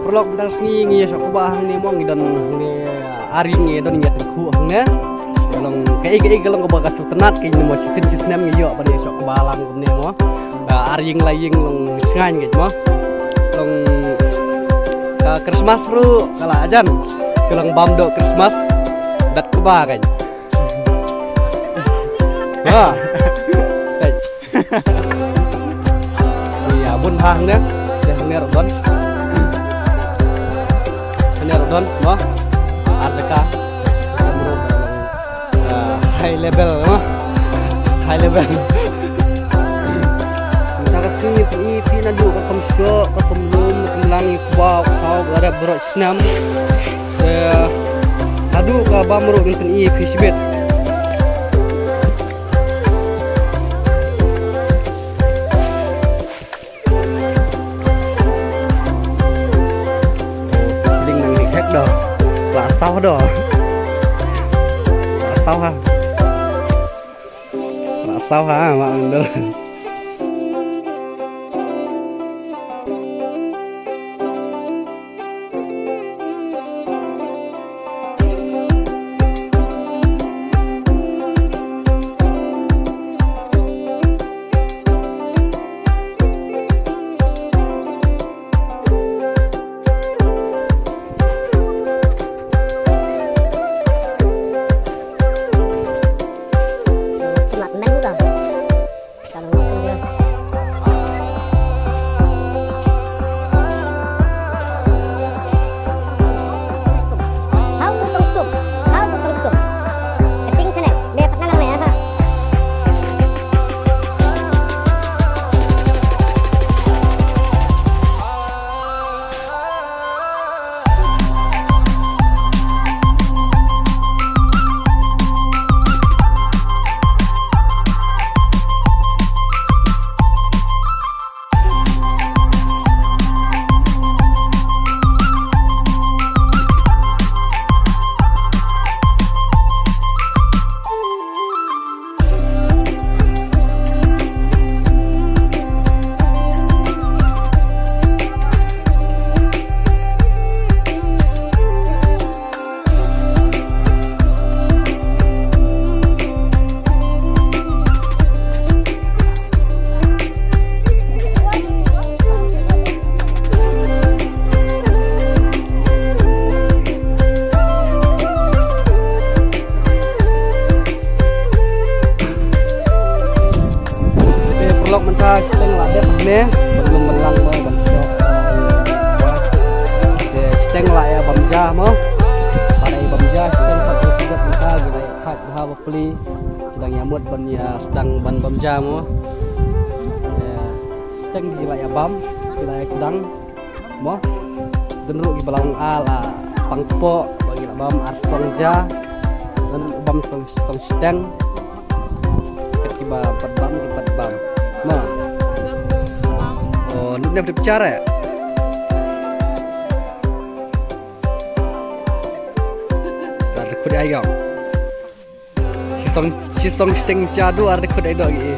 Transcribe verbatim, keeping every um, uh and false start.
Paralok, mynta ka sngi ngi ïa shoh kba hangne mo, ngi don hangne, ah, ar ïing ngi don, ngi ïa tyngkhuh hangne. Ka long kaei kaei ka long kaba ka sngewtynnat, ka ngi mo shisien shisnem ngi ïoh ban ïa shoh kba lang kumne mo. Ka ar ïing lai ïing long shngaiñ ka mo. Long ka Christmas ruh ka la jan. Ka long bam doh Christmas. Dat kba ka. Ha. Ïa bun ha hangne. Ïa hangne ruh don. Hangne ruh don mo. Ar jaka. Ah, high level mo. High level. Mynta ka sngi phi, phi naduh ka kam shoh, ka kam lum, ka kam lang, ïa kba, khaw, ka rep baroh snem. Eh, naduh ka bam ruh ngi phi shibit. Ding nang ni khek do. La saw do. La saw ha. La saw ha, ma ang do. Te paralok, mynta shiteng la dep ne, ban lum ban lang mo ban shoh. Te shiteng la ïa bam ja mo. Ba la ïa bam ja shiteng, pat dep mynta ngi la ïa phah ha ba pli. Ki dang ïa mut ban ïa sdang ban bam ja mo. Shiteng ki la ïa bam, ki la ïa sdang. Mo. Don ruh kiba la ong, ah, la pang kpoh, ba ki la bam ar song ja. Don ruh bam song, song shiteng. Kat kiba pat bam, ki pat bam. Mo. Oh, lut ne pat bichar eh. Tar khut ai gam. Shisong, shisong shiteng cha du ar dkhot ai doh gi.